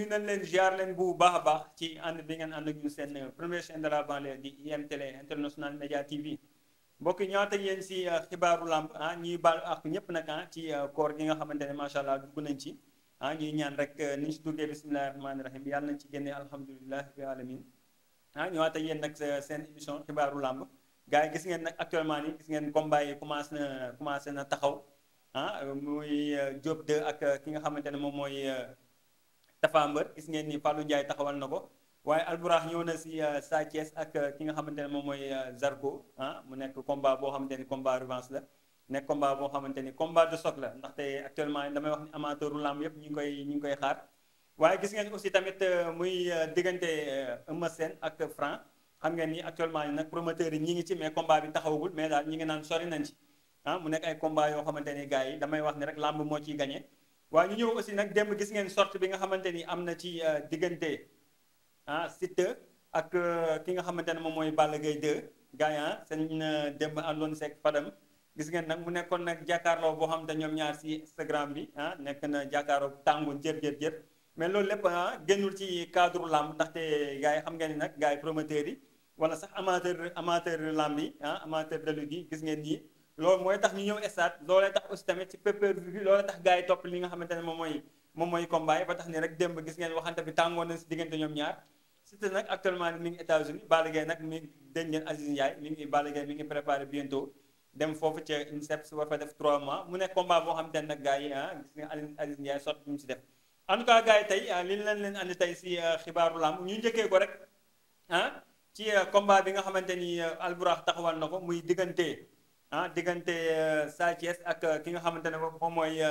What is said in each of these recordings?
nuyu nañ leen ziar leen bu baax a baax ci ànd bi ngeen ànd ak ñun seen première chaîne de la banlieue di IM Télé International Média TV mbokk yi ñëwaat ak yéen si xibaaru làmb ñuy baal ak ñëpp nag ci koor gi nga xamante ne macha allah dugg nañ ci ñuy ñaan rek ni ñu si duggee bismillahi rahmaani rahim yàlla nañ ci génnee alhamdulilah rabbil alamin ñëwaat ak yéen nag seen émission xibaaru làmb gars yi gis ngeen nag actuellement nii gis ngeen combat yi commencé na taxaw muy Diop 2 ak ki nga xamante ne moom mooy Tapha Mbeur gis ngeen ni Fallou Ndiaye taxawal na ko waaye Albourakh ñëw na si Sa Thiès ak ki nga xamante ne moom mooy Zarko mu nekk combat boo xamante ni combat revanche la nekk combat boo xamante ni combat de choc la ndaxte actuellement damay wax ni amateuru lamb yëpp ñu ngi koy xaar waaye gis ngeen aussi tamit muy diggante Eumeu Sène ak Franc xam ngeen ni actuellement ni nag promoteurs yi ñi ngi ci mais combat bi taxawagul mais daal ñi ngi naan sori nañ ci mu nekk ay combat yoo xamante ni gars yi damay wax ni rek lamb moo ciy gagné waaye ñu ñëw aussi nag démb gis ngeen sorte bi nga xamante ni am na ci diggante Siteu ak ki nga xamante ne moom mooy Balla Gaye 2 gars yi seen démb àndoon seeg Fadam gis ngeen nag mu nekkoon nag jàkkaarloo boo xamante ñoom ñaar si Instagram bi nekk na jàkkaarloo tàngoon jër mais loolu lépp génnul ci cadre lamb ndaxte gars yi xam ngeen ni nag gars yi promoteurs yi wala sax amateur lamb yi amateur de lutte yi gis ngeen nii loolu mooy tax ñu ñëw stade loolee tax aussi tamit ci pay-per-view bi loolee tax gars yi topp li nga xamante ne moom mooy combat yi ba tax ni rek démb gis ngeen waxante bi tàngoon na si diggante ñoom ñaar Siteu nag actuellement mi ngi États-Unis Balla Gaye nag mi ngi dégg ngeen Aziz Ndiaye Balla Gaye mi ngi préparé bientôt dem foofu ca INSEP war fa def 3 mois mu nekk combat boo xamante ne nag gars yi gis nga Aziz Ndiaye sotti ñu si def en tout cas gars yi tey li leen andi tey si xibaaru lamb ñu njëkkee ko rek ci combat bi nga xamante ni Albourakh taxawal na ko muy diggante Sa Thiès ak ki nga xamante ne moom mooy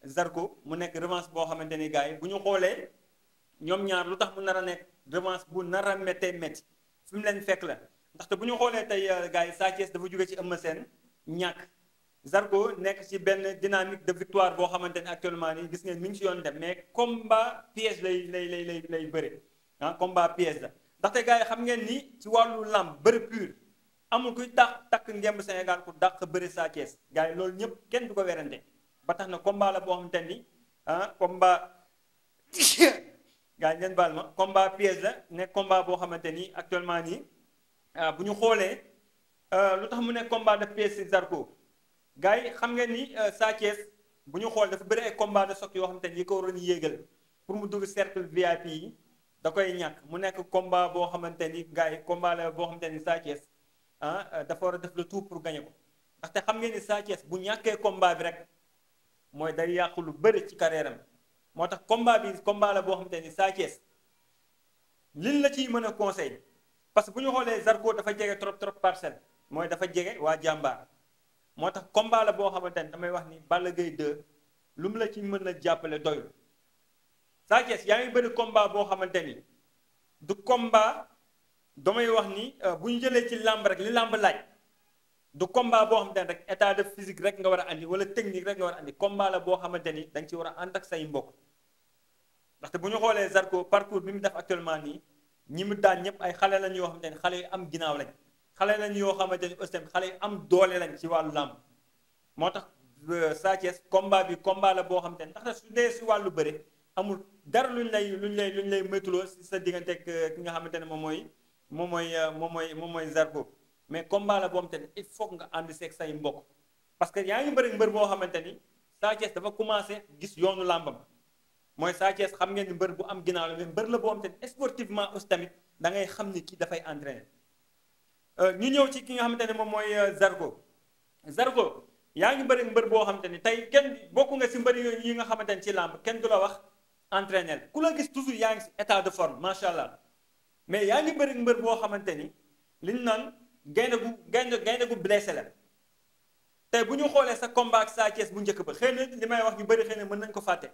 Zarko mu nekk revanche boo xamante ni gars yi bu ñu xoolee ñoom ñaar lu tax mu nar a nekk revanche bu nar a méttee métti fi mu leen fekk la ndaxte bu ñu xoolee tey gars yi Sa Thiès dafa jóge ci Eumeu Sène ñàkk Zarko nekk ci benn dynamique de victoire boo xamante ne actuellement nii gis ngeen mi ngi ci yoon dem mais combat piège lay bëre combat piège la ndaxte gars yi xam ngeen ni ci wàllu lamb bëre pur amul kuy takk ngemb Sénégal ku dàq bëri Sa Thiès gars yi loolu ñëpp kenn du ko werante ba tax na combat la boo xamante ni combat gars yi ngeen baal ma combat piège la nekk combat boo xamante ni actuellement nii bu ñu xoolee lu tax mu nekk combat de piège si Zarko gars yi xam ngeen ni Sa Thiès bu ñu xool dafa bëri ay combat de choc yoo xamante ni yi ko waroon yéegal pour mu dugg cercle VIP yi da koy ñàkk mu nekk combat boo xamante ni gars yi combat la boo xamante ni Sa Thiès dafa war a def le tout pour gagner ko ndaxte xam ngeen ni Sa Thiès bu ñàkkee combat bi rek mooy day yàqu lu bëri ci carrière am moo tax combat bi combat la boo xamante ni Sa Thiès liñ la ciy mën a conseil parce que bu ñu xoolee Zarko dafa jege trop parcelle mooy dafa jege waa jàmbaar moo tax combat la boo xamante ni damay wax ni Balla Gaye 2 lu mu la ci mën a jàppale doyul Sa Thiès yaa ngi bëri combat boo xamante ni du combat damay wax ni bu ñu jëlee ci làmb rek li làmb laaj du combat boo xamante ni rek état de physique rek nga war a andi wala technique rek nga war a andi combat la boo xamante ni da nga ci war a ànd ak say mbokk ndaxte bu ñu xoolee Zarko parcours bi mu def actuellement nii ñi mu daan ñëpp ay xale lañ yoo xamante ni xale yu am ginnaaw lañ xale lañ yoo xamante ni aussi tamit xale yu am doole lañ ci wàllu làmb moo tax Sa Thiès combat bi combat la boo xamante ni ndaxte su dee si wàllu bëre amul dara luñ lay métuloo si sa diggante ak ki nga xamante ne moom mooy Zarko mais combat la boo xamante ni il faut nga ànd seeg say mbokk parce que yaa ngi bëri mbër boo xamante ni Sa Thiès dafa commencé gis yoonu làmbam mooy Sa Thiès xam ngeen ni mbër bu am ginnaaw la mais mbër la boo xamante ni sportivement aussi tamit da ngay xam ni kii dafay entraîner ñu ñëw ci ki nga xamante ne moom mooy Zarko yaa ngi bëri mbër boo xamante ni tey kenn bokk nga si mbër yooyu yi nga xamante ni ci làmb kenn du la wax entraîner ku la gis toujours yaa ngi si état de forme macha allah mais yaa ngi bëri mbër boo xamante ni li ñu naan gaynde gu blessé la tey bu ñu xoolee sa combat ak Sa Thiès bu njëkk ba xëy na li may wax ñu bëri xëy na mën nañ ko fàtte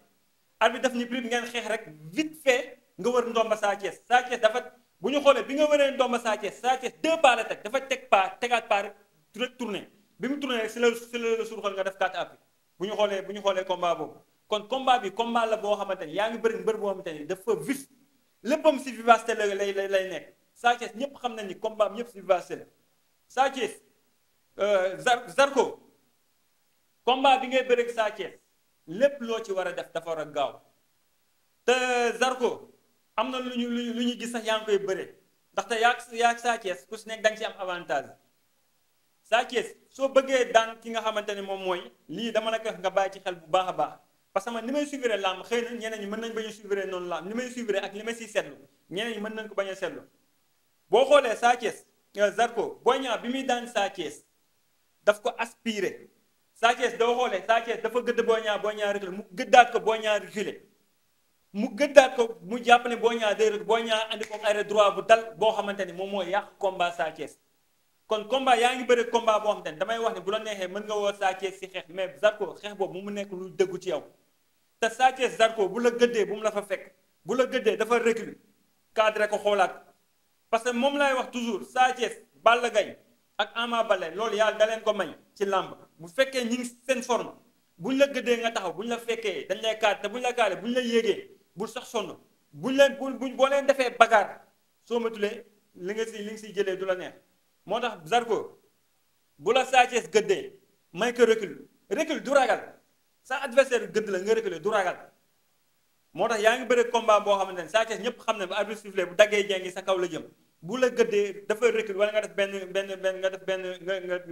arbitre daf ni prime ngeen xeex rek vite fait nga wër ndomba Sa Thiès dafa bu ñu xoolee bi nga wëree ndomba Sa Thiès 2 pas la teg dafa teg pas tegaat pas rek tourné bi mu tourné rek si la surxal nga def 4 appuis bu ñu xoolee combat boobu kon combat bi combat la boo xamante ni yaa ngi bëri mbër boo xamante ni dafa vif léppam si vivacité lay nekk Sa Thiès ñëpp xam nañ ni combat am ñëpp si vivacité la Sa Thiès Zarko combat bi ngay bëri ak Sa Thiès lépp loo ci war a def dafa war a gaaw te Zarko am na lu ñu gis sax yaa ngi koy bëre ndaxte yaa Sa Thiès ku si nekk da nga ci am avantage Sa Thiès soo bëggee daan ki nga xamante ne moom mooy lii dama la ko wax nga bàyyi ci xel bu baax a baax parce que man ni may suivre làmb xëy na ñeneen ñi mën nañ bañ a suivre noonu làmb ni may suivre ak li ma siy seetlu ñeneen ñi mën nañ ko bañ a seetlu boo xoolee Sa Thiès Zarko Boy Niang bi muy daan Sa Thiès daf ko aspiré Sa Thiès doo xoolee Sa Thiès dafa gëdd Boy Niang reculé mu gëddaat ko Boy Niang reculé mu gëddaat ko mu jàpp ne Boy Niang day reculé Boy Niang andi ko arrêt droit bu dal boo xamante ni moom mooy yàq combat Sa Thiès kon combat yaa ngi bëri combat boo xamante ni damay wax ne bu la neexee mën nga woo Sa Thiès si xeex mais Zarko xeex boobu mu nekk lu dëggu ci yow te Sa Thiès Zarko bu la gëddee bu mu la fa fekk bu la gëddee dafa reculé cadré ko xoolaat parce que moom laay wax toujours Sa Thiès Balla Gaye ak Ama Baldé loolu yàlla da leen ko may ci làmb bu fekkee ñi ngi seen forme buñ la gëddee nga taxaw buñ la fekkee dañ lay kaat te buñ la kaale buñ la yéegee bul sax sonn buñ leen boo leen defee bagaar soo matulee li nga siy jëlee du la neex moo tax Zarko bu la Sa Thiès gëddee may ko recul du ragal sa adversaire gëdd la nga reculer du ragal moo tax yaa ngi bëre combat boo xamante ne Sa Thiès ñëpp xam ne bu arbitre sifflé bu daggee jengi sa kaw la jëm bu la gëddee dafa recul wala nga def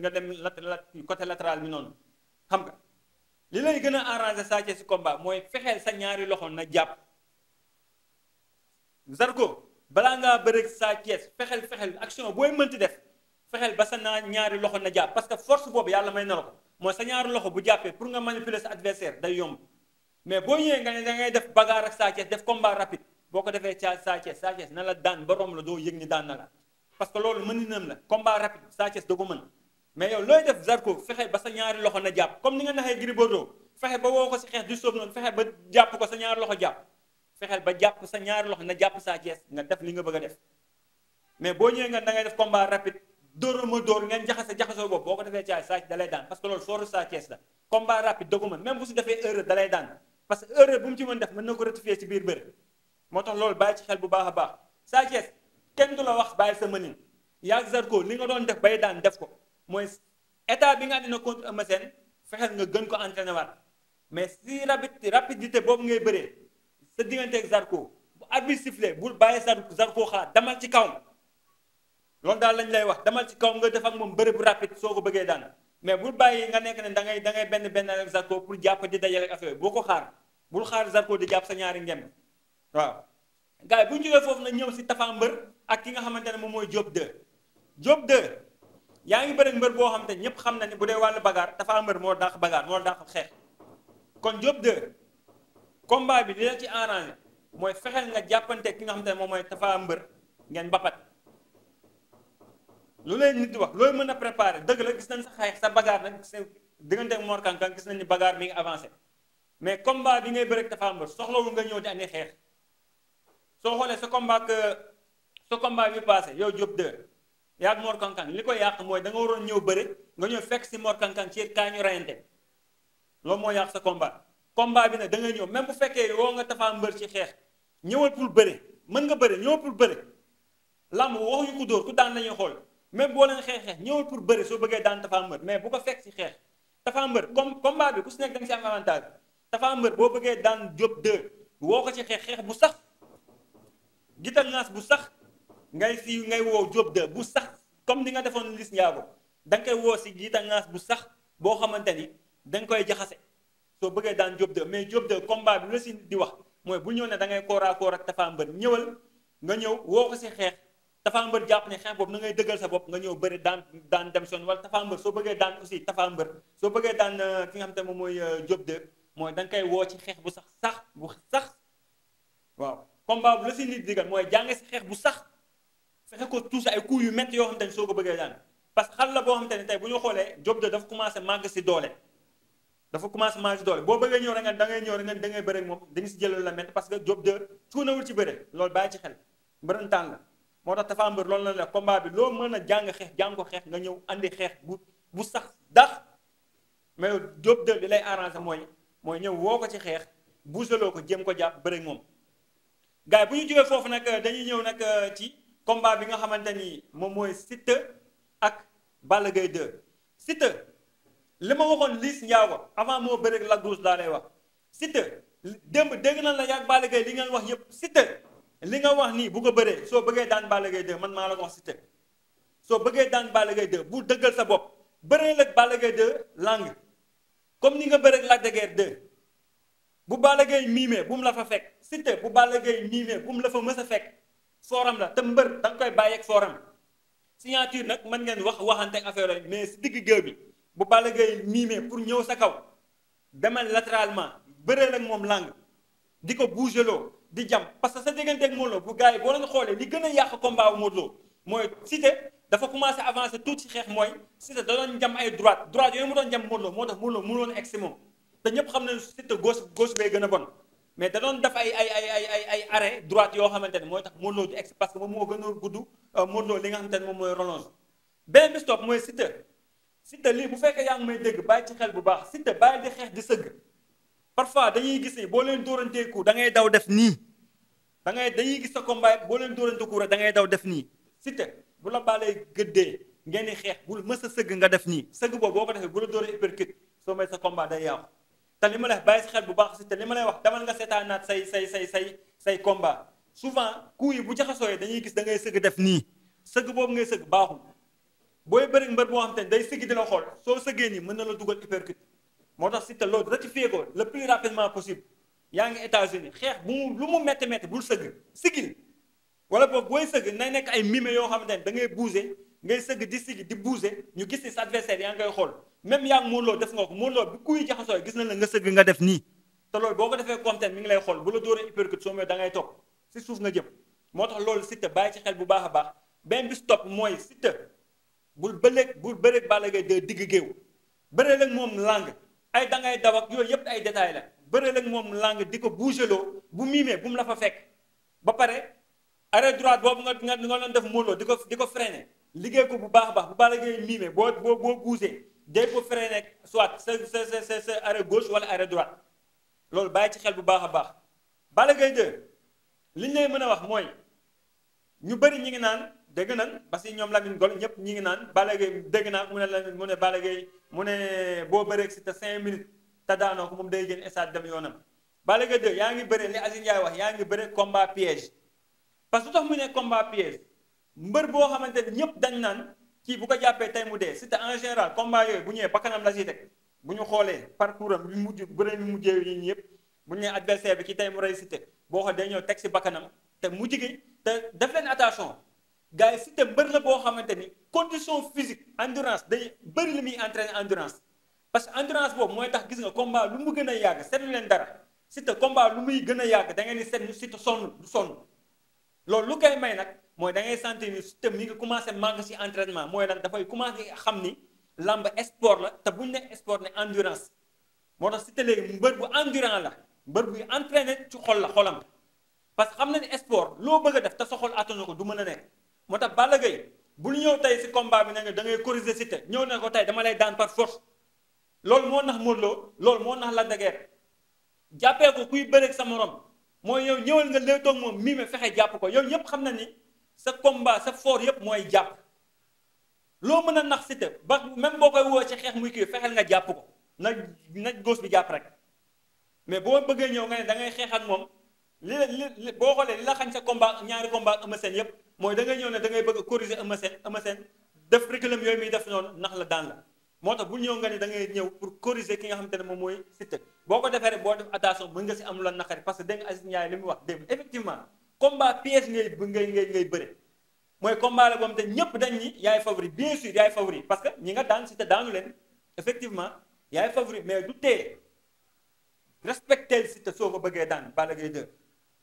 nga dem côté latéral bi noonu xam nga li lay gën a arrangé Sa Thiès si combat mooy fexeel sa ñaari loxo na jàpp Zarko balaa ngaa bëre Sa Thiès fexeel action booy mënti def fexeel ba sa ñaari loxo na jàpp parce que force boobu yàlla may na la ko mooy sa ñaari loxo bu jàppee pour nga manipuler sa adversaire day yomb mais boo ñëwee nga ne da ngay def bagarre ak Sa Thiès def combat rapide boo ko defee Sa Thiès na la daan ba romb la doo yëg ni daan na la parce que loolu mëninam la combat rapide Sa Thiès da ko mën mais yow looy def Zarko fexe ba sa ñaari loxo na jàpp comme ni nga naxee Gris Bordeaux fexe ba woo ko si xeex du sóob noonu fexe ba jàpp ko sa ñaari loxo jàpp fexeel ba jàpp sa ñaari loxo na jàpp Sa Thiès nga def li nga bëgg a def mais boo ñëwee nga da ngay def combat rapide dóor ngeen jaxasoo boobu boo ko defee Sa Thiès da lay daan parce que loolu fooru Sa Thiès la combat rapide da ko mën même bu si defee erreur da lay daan parce que erreur bu mu ci mën def mën na ko rectifier ci biir bëri moo tax loolu bàyyi ci xel bu baax a baax Sa Thiès kenn du la wax bàyyi sa mënin yaa Zarko li nga doon def bay daan def ko mooy état bi nga andi na contre Eumeu Sène fexeel nga gën ko entraîné waat mais si rapidité boobu ngay bëree sa diggante ak Zarko bu arbitre sifflé bul bàyyi Zarko xalaat damal ci kawam loolu daal lañ lay wax damal ci kaw nga def ak moom bëri bu rapide soo ko bëggee daan mais bul bàyyi nga nekk ne da ngay benn ak Zarko pour jàpp di dajale ak affaire boo ko xaar bul xaar Zarko di jàpp sa ñaari ngemb waaw gars yi bu ñu jógee foofu nag ñëw si Tapha Mbeur ak ki nga xamante ne moom mooy Diop 2 Diop 2 yaa ngi bëri mbër boo xamante ne ñëpp xam na ni bu dee wàllu bagaar Tapha Mbeur moo dàq bagaar moo dàq xeex kon Diop 2 combat bi li la ci arrangé mooy fexeel nga jàppante ki nga xamante ne moom mooy Tapha Mbeur ngeen bapat lu leen nit di wax looy mën a préparé dëgg la gis nañ sa xeex sa bagaar nag sa diggante Mor Kang Kang gis nañ ni bagaar mi ngi avancé mais combat bi ngay bëri Tapha Mbeur soxlawul nga ñëw di andi xeex soo xoolee sa combat bi passé yow Diop 2 yaa Mor Kang Kang li ko yàq mooy da nga waroon ñëw bëri nga ñëw fekk si Mor Kang Kang ci kaa ñu rayante loolu moo yàq sa combat bi nag da ngay ñëw même bu fekkee woo nga Tapha Mbeur ci xeex ñëwal pour bëri mën nga bëri ñëwal pour bëri lamb waxuñu ko dóor ku daan lañuy xool même boo leen xeexee ñëwal pour bëri soo bëggee daan Tapha Mbeur mais bu ko fekk ci xeex Tapha Mbeur comme combat bi ku si nekk da nga si am avantage Tapha Mbeur boo bëggee daan Diop 2 woo ko ci xeex bu sax gita ngaas bu sax ngay woo Diop 2 bu sax comme ni nga defoon Liss Ndiago da nga koy woo si gita ngaas bu sax boo xamante ni da nga koy jaxase soo bëggee daan Diop 2 mais Diop 2 combat bi la si di wax mooy bu ñëw ne da ngay koor a koor ak Tapha Mbeur ñëwal nga ñëw woo ko si xeex Tapha Mbeur jàpp ne xeex boobu na ngay dëggal sa bopp nga ñëw bëri daan dem son wala Tapha Mbeur soo bëggee daan aussi Tapha Mbeur soo bëggee daan ki nga xam te moom mooy Diop 2 mooy da nga koy woo ci xeex bu sax waaw combat bu la si nit digal mooy jànge si xeex bu sax fexe ko tuuti ay coups yu métti yoo xam te ne soo ko bëggee daan parce que xal la boo xam te ne tey bu ñu xoolee Diop 2 dafa commencé màgg si doole boo bëggee ñëw rek da ngay ñëw rek da ngay bëre ak moom da nga si jëlal la métti parce que Diop 2 cuunawul ci bëre loolu bàyyi ci xel mbërëntaan la moo tax Tapha Mbeur loolu la combat bi loo mën a jàng ko xeex nga ñëw andi xeex bu sax dax mais Diop 2 li lay arrangé mooy ñëw woo ko ci xeex buusaloo ko jéem ko jàpp bëre ak moom gars yi bu ñu jógee foofu nag dañuy ñëw nag ci combat bi nga xamante ni moom mooy Siteu ak Balla Gaye 2 Siteu li ma waxoon Liss Ndiago avant moo bëre ak Lac Rose laa lay wax Siteu démb dégg na la yàgg Balla Gaye li ngeen wax yëpp Siteu li nga wax nii bu ko bëree soo bëggee daan Balla Gaye 2 man maa la ko wax Siteu soo bëggee daan Balla Gaye 2 bu dëggal sa bopp bëree la Balla Gaye 2 lang comme ni nga bëree Lac de Guiers 2 bu Balla Gaye miimee bu mu la fa fekk Siteu bu Balla Gaye miimee bu mu la fa mës a fekk fooram la te mbër da nga koy bàyyi ak fooram signature nag mën ngeen waxante ak affaire yooyu mais si digg géew bi bu Balla Gaye miimee pour ñëw sa kaw demal latéralement bëree ak moom lang di ko bougeloo di jam parce que sa diggante ak Modou Lo bu gars yi boo leen xoolee li gën a yàq combat wu Modou Lo mooy Siteu dafa commencé avancer tuuti ci xeex mooy Siteu da doon jam ay droite yooyu mu doon jam Modou Lo moo tax Modou Lo mu doon egg si moom te ñëpp xam ne Siteu gauche bee gën a bon mais da doon def ay arrêt droite yoo xamante ne mooy tax Modou Lo di egg parce que moom moo gën a gudd Modou Lo li nga xamante ne moom mooy relonge benn bis topp mooy Siteu lii bu fekkee yaa ngi may dégg bàyyi ci xel bu baax Siteu bàyyi di xeex di sëgg parfois dañuy gis ni boo leen dóoranteeku da ngay daw def nii dañuy gis sa combat boo leen dóoranteeku rek da ngay daw def nii Siteu bu la baalee gëddee ngeen di xeex bul mës a sëgg nga def nii sëgg boobu boo ko defee bu la dóoree uppercut soo may sa combat day yàqu te li ma lay wax bàyyi si xel bu baax Siteu li ma lay wax demal nga seetaanaat say combat souvent coups yi bu jaxasooyee dañuy gis da ngay sëgg def nii sëgg boobu ngay sëgg baaxul booy bëri mbër boo xam te ne day sëgg di la xool soo sëggee nii mën na la dugal uppercut moo tax Siteu loolu rectifier ko le plus rapidement possible yaa ngi États-Unis xeex lu mu métti bul sëgg sigil wala boog booy sëgg nay nekk ay mime yoo xamante ne da ngay bouger ngay sëgg di sigi di bouger ñu gis ni sa adversaire yaa ngi koy xool même yaa ngi Modou Lo def nga ko Modou Lo bi kuy jaxasoo gis na la nga sëgg nga def nii te loolu boo ko defee comme mi ngi lay xool bu la dóoree uppercut soo mee da ngay toog si suuf nga jëm moo tax loolu Siteu bàyyi ci xel bu baax a baax benn bis topp mooy Siteu bul bëreeg Balla Gaye de digg géew bëree ak moom lang ay dangay daw ak yooyu yëpp ay détails la bëree ak moom lang di ko bougeloo bu miimee bu mu la fa fekk ba pare arrêt droite boobu nga doon def Modou Lo di ko freiner liggéey ko bu baax a baax bu Balla Gaye miimee boo bougé day ko freiner soit sa arrêt gauche wala arrêt droite loolu bàyyi ci xel bu baax a baax Balla Gaye 2 li ñu lay mën a wax mooy ñu bëri ñi ngi naan dégg nañ parce que ñoom Lamine Gol ñëpp ñi ngi naan Balla Gaye dégg naa mu ne Balla Gaye mu ne boo bëree si te 5 minutes te daanoo ko moom day génn stade dem yoonam Balla Gaye 2 yaa ngi bëre li Aziz Ndiaye wax yaa ngi bëre combat piège parce que tax mu ne combat piège mbër boo xamante ne ñëpp dañ naan kii bu ko jàppee tey mu dee Siteu en général combat yooyu bu ñëwee bakkanam la siy teg bu ñu xoolee parcours am bëre mi mujjee yi ñi yëpp bu ñu nee adversaire bi ki tey mu rey Siteu boo xam day ñëw teg si bakkanam te mujj gi te def leen attention gars yi Siteu mbër la boo xamante ni condition physique endurance day bëri li muy entraîner endurance parce que endurance boobu mooy tax gis nga combat lu mu gën a yàgg seetlu leen dara Siteu combat lu muy gën a yàgg da ngeen di seetlu Siteu sonn loolu lu koy may nag mooy da ngay sentir ni Siteu mi ngi commencé màgg si entraînement mooy lan dafay commencé xam ni lamb sport la te buñ ne sport ne endurance moo tax Siteu léegi mbër bu endurant la mbër buy entraîner ci xolam parce que xam na ni sport loo bëgg a def te sa xol attanu ko du mën a nekk moo tax Balla Gaye bul ñëw tey si combat bi ne nga da ngay corriger Siteu ñëw ne ko tey dama lay daan par force loolu moo nax Modou Lo loolu moo nax Lac de Guiers jàppee ko kuy bëreeg sa morom mooy yow ñëwal nga léetoog moom mii me fexe jàpp ko yow ñëpp xam na ni sa combat sa fort yëpp mooy jàpp loo mën a nax Siteu ba même boo koy woo ci xeex muy kii fexeel nga jàpp ko na góos bi jàpp rek mais boo bëggee ñëw nga ne da ngay xeex ak moom li boo xoolee li la xañ sa combat ñaari combat Eumeu Sène yëpp mooy da ngay ñëw ne da ngay bëgg a corriger Eumeu Sène def reculam yooyu muy def noonu nax la daan la moo tax bul ñëw nga ni da ngay ñëw pour corriger ki nga xamante ne moom mooy Siteu boo ko defee rek boo def attention mën nga si am lu la naqari parce que dégg nga Aziz Ndiaye li mu wax démb effectivement combat piège ngay bëre mooy combat la boobu te ñëpp dañ ni yaay favori bien sûr yaay favori parce que ñi nga daan Siteu daanu leen effectivement yaay favori mais du tee respecter Siteu soo ko bëggee daan Balla Gaye 2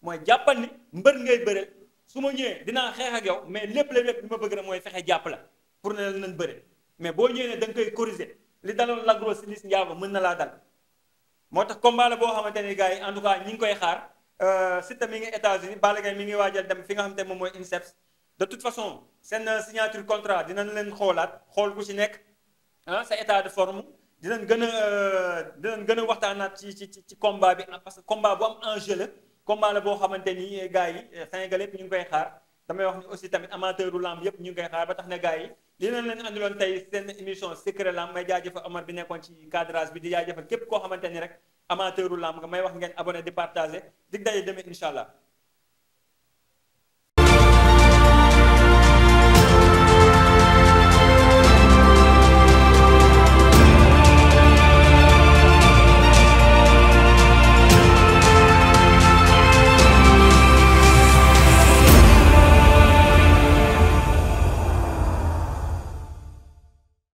mooy jàppal ni mbër ngay bëre su ma ñëwee dinaa xeex ak yow mais lépp li ma bëgg rek mooy fexe jàpp la pour ne la nañ bëre mais boo ñëwee ne da nga koy corriger li daloon Lac Rose si Liss Ndiago mën na laa dal moo tax combat la boo xamante ni gars yi en tout cas ñi ngi koy xaar Siteu mi ngi États-Unis Balla Gaye mi ngi waajal dem fi nga xamante ne moom mooy INSEPS de toute façon seen signature contrat dinañ leen xoolaat xool ku ci nekk sa état de forme dinañ gën a waxtaanaat ci combat bi parce que combat bu am enjeu la combat la boo xamante ni gars yi Sénégal yëpp ñu ngi koy xaar damay wax ni aussi tamit amateur u lamb yëpp ñu ngi koy xaar ba tax na gars yi li leen leen andiloon tey seen émission Secret Lamb may jaajëfal Omar bi nekkoon ci cadrage bi di jaajëfal képp koo xamante ni rek amateuru lamb nga may wax ngeen abonné di partager dig daje demee incha allah.